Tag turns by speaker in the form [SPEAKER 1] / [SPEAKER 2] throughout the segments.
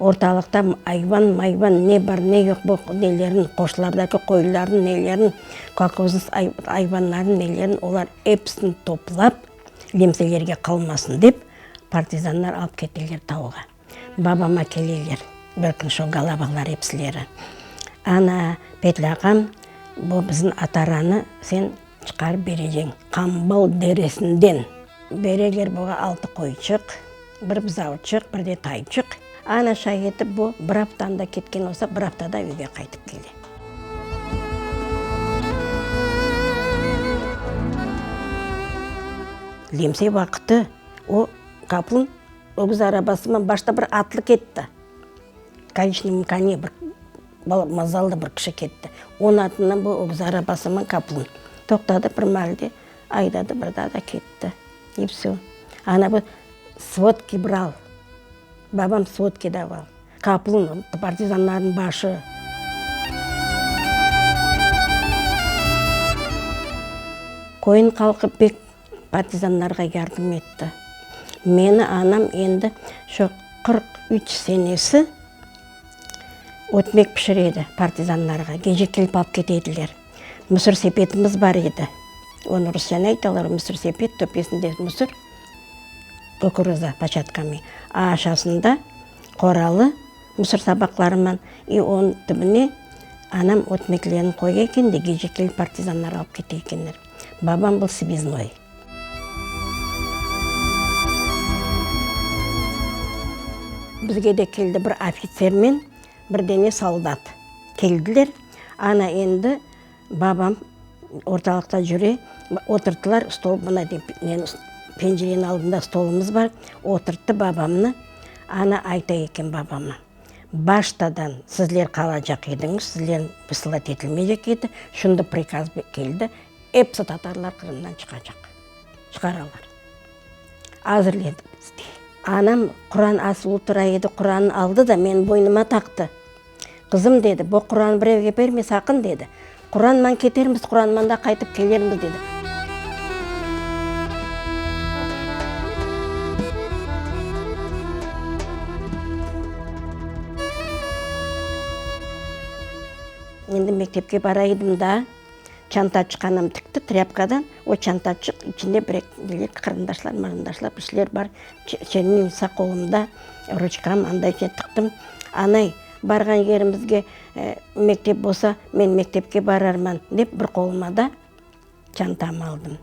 [SPEAKER 1] Ortalıqta ayvan, mayvan ne bar, ne yoq bu nelerin, qoşlardaki qoylarnıñ nelerin, kolhoznıñ ayvanlarnıñ nelerin olar episini toplap, lemselerge qalmasın dep, partizanlar alıp keteler tauğa. Babama keleler bir kün şo galabalar episileri. Ana, Petlâ ağam, bu bizim ataranı sen çıqarıp bereceñ Qambal deresinden. Bereler buğa altı qoyçıq, bir bızavçıq, bir de tayçıq. Ana şay etip bu bir afta anda ketken olsa, bir aftada üyge qaytıp kele. Lemse vaqtı o qaplın ögüz arabasıman başta bir atlı ketti. Koniçnıy kone bir mazalı bir kişi ketti. Onıñ artından bu ögüz arabasıman qaplın toqtadı bir maalde, aydadı bir daa da ketti. I vsö. Ana bu svodki bral. Babam svodki daval. Qaplın, partizanlarnıñ başı. Köyniñ halqı pek partizanlarğa yardım etti. Meni anam endi şu 43 senesi ötmek pişire edi partizanlarğa. Gece kelip alıp kete ediler. Müsür sepetimiz bar edi. Onı rusça ne aytalar, müsür sepet, töpesinde müsür, kukuruza poçatkami, a aşasında qoralı müsür tabaqlarıman, i onıñ tübüne anam ötmeklerini qoya eken de, gece kelip partizanlar alıp kete ekenler. Babam был связной. Bizge de keldi bir ofitsermen bir dene soldat keldiler. Ana endi babam ortalıqta cüre, oturttılar stol, mına dep, pencereniñ aldında stolumız bar, oturttı babamnı. Ana ayta eken babama, Baştadan sizler qalacaq ediñiz, sizler vısılat etilmeycek edi, şimdi prikaz keldi, episi tatarlar Qırımdan çıqacaq, çıqaralar. Azırlendik biz, dey. Anam Quran asılı tura edi, Qurannı aldı da menim boynuma taqtı. Qızım, dedi, bu Quranı birevge berme saqın, dedi. Quranman ketermiz, Quranman da qaytıp kelermiz, dedi. Endi mektepke bara edim daa, çantaçıq anam tikti trâpkadan, o çantaçıq içinde bir eki qarındaşlar, marındaşlar bir şeyler bar, çerninsa qolumda, ruçkam anda içine tıqtım. Anay, barğan yerimizge mektep bolsa, men mektepke bararman, dep bir qoluma da çantamı aldım.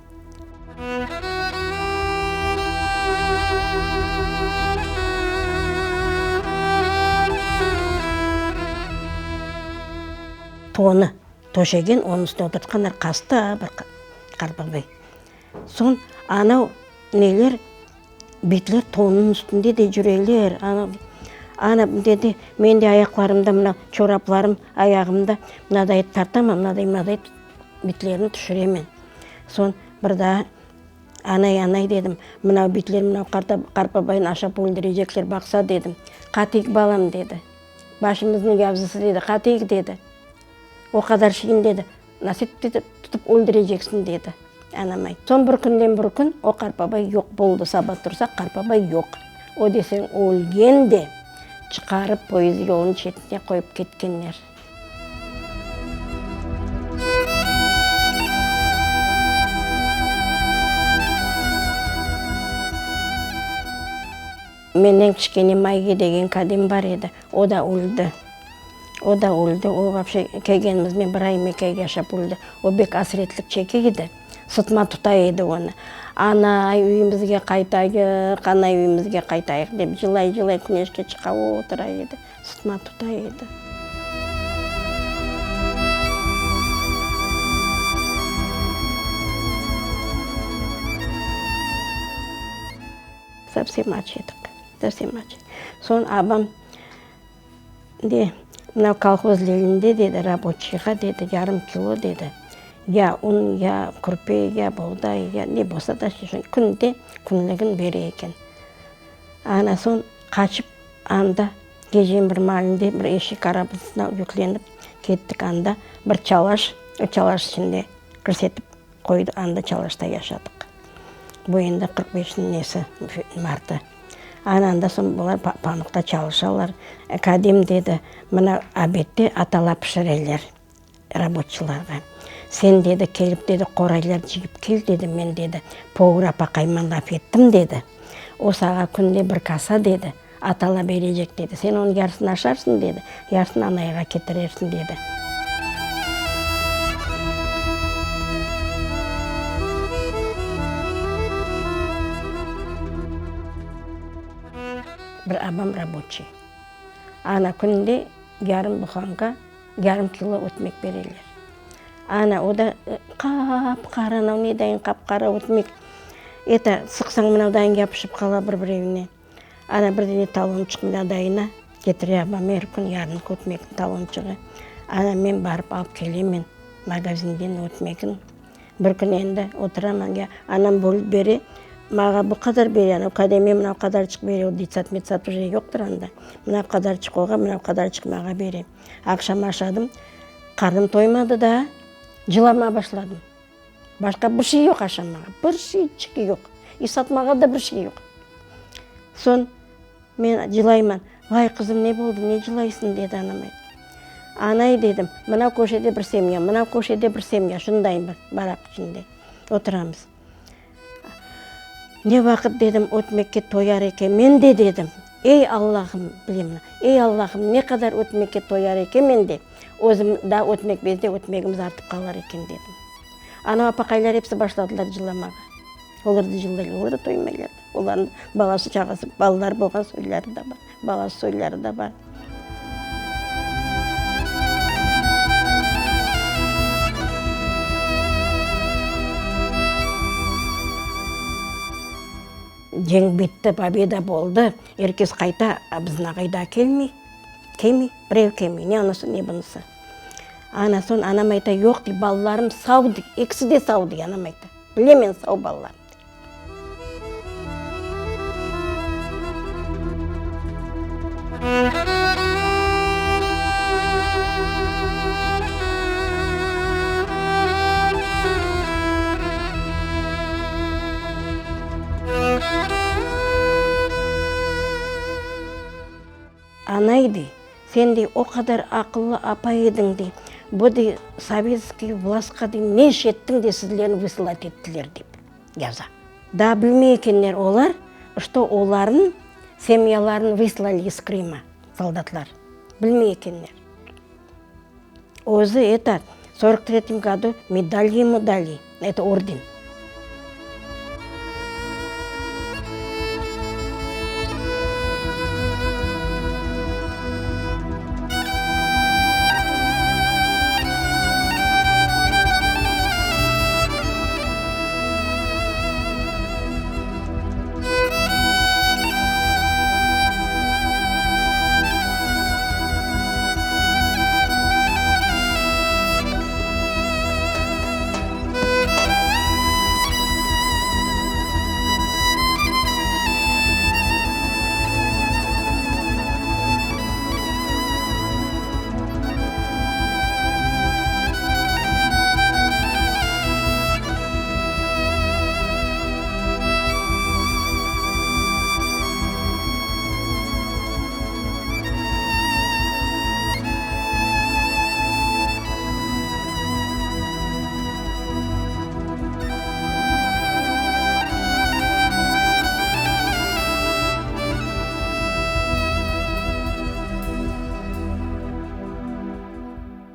[SPEAKER 1] Tonı töşegen, onıñ üstüne oturtqanlar, qasta bir qartbabay. Soñ anav neler, bitler tonunıñ üstünde de cüreler. Ana, ana, dedi, men de ayaqlarımda mına çoraplarım ayağımda mınaday tartaman, mınaday, mınaday bitlerni tüşüremen. Soñ bir daa, anay, anay, dedim, mınav bitler mınav qartbabaynı aşap öldürecekler, baqsa, dedim. Qatıyıq, balam, dedi. Başımıznıñ yavzısı, dedi, qatıyıq, dedi. O qadar şeyin, dedi. Nasıl etip tutıp öldüreceksiñ, dedi anam ayt. Soñ bir künden bir kün o qartbabay yoq boldı. Saba tursaq, qartbabay yoq. O deseñ ölgen de, çıqarıp poyezd yolunıñ çetine qoyıp ketkenler. Menden kiçkene Mayye degen kadem bar edi, o da öldi. O da öldi, o vapşe kelgenimizden bir ay eki ay yaşap öldi. O bek asretlik çeke edi, sıtma tuta edi onı. Anay, üyümizge qaytayıq, anay, üyümizge qaytayıq, dep cılay-cılay küneşke çıqa otura edi, sıtma tuta edi. Sovsem aç edik, sovsem aç. Soñ abam de, mına kolhoz Leninde, dedi, raboçiyğa, dedi, yarım kilo, dedi, ya un, ya kürpe, ya buğday, ya ne bolsa da, künde künligin bere eken. Ana soñ qaçıp anda geceniñ bir maalinde bir eşek arabasına yüklenip kettik anda bir çalaş, o çalaş içinde kirsetip Qoydı, anda çalaşta yaşadıq. Bu endi 45-niñ nesi, martı. Ana anda soñ bular pamuqta çalışalar. Kadim dedi, mına obedte atala pişireler raboçiylarğa. Sen, dedi, kelip, dedi, qoraylar cıyıp kel, dedi, men, dedi, povur apaqayman laf ettim, dedi. O sağa künde bir kasa, dedi, atala berecek, dedi. Sen onıñ yarısını aşarsıñ, dedi, yarısını anayğa ketirersiñ, dedi. Bir abam raboçiy. Ana künde yarım buhanka, yarım kilo ötmek bereler. Ana, o da qap-qara, anau ne dayın qap-qara ötmek. Eto, sıqsañ mınavdayın yapışıp qala bir-birevine. Ana, bir dene talonçıq mınadayına ketire abam er kün yarınki ötmekniñ talonçığı. Ana, men barıp alıp kelemen magazinden ötmegin. Bir kün endi oturaman, ya, anam bölüp bere, mağa bu qadar bere, anau kademe mınau qadarçıq bere, o detsat metsat uje yoqtır anda. Mınau qadarçıq oğa, mınau qadarçıq mağa bere. Aqşam aşadım, qarnım toymadı daa, cılamağa başladım. Başqa bir şey yoq aşamağa, bir şeyçik yoq. İ satmağa da bir şey yoq. Soñ men cılayman, Vay, qızım, ne boldı, ne cılaysıñ, dedi anam. Anay, dedim, mına köşede bir semya, mına köşede bir semya, şundayın bir baraq içinde oturamız. Ne vaqıt, dedim, ötmekke toyar ekenmen de, dedim, ey, Allahım, bilem, ey, Allahım, ne qadar ötmekke toyar ekenmen de, özüm daa ötmek bezde ötmegimiz artıp qalar eken, dedim. Anav apaqaylar episi başladılar cılamağa. Olar da cılaylar, olar da toymaylar. Olarnıñ balası, çağası, balaları bolğan soyları da bar, balası soyları da bar. Ceñ bitti, pobeda boldı, er kes qayta, a bizim aqay daa kelmey, kelmey, birev kelmey, ne anası, ne bunısı. Ana soñ anam ayta, yoq, dey, balalarım sau, dey, ekisi de sau, dey, anam ayta, bilem men sau balalarım. Anay, dey, sen, dey, o qadar aqıllı apay ediñ, dey, bu, dey, sovetskiy vlastqa, dey, ne iş ettiñ de sizlerni vısılat ettiler, dep yaza. Daa bilmey ekenler olar, çto olarnıñ semyalarını vıslali iz Krıma soldatlar. Bilmey ekenler. Özü, eto, sorok tretim godu medal yemu dali, eto orden.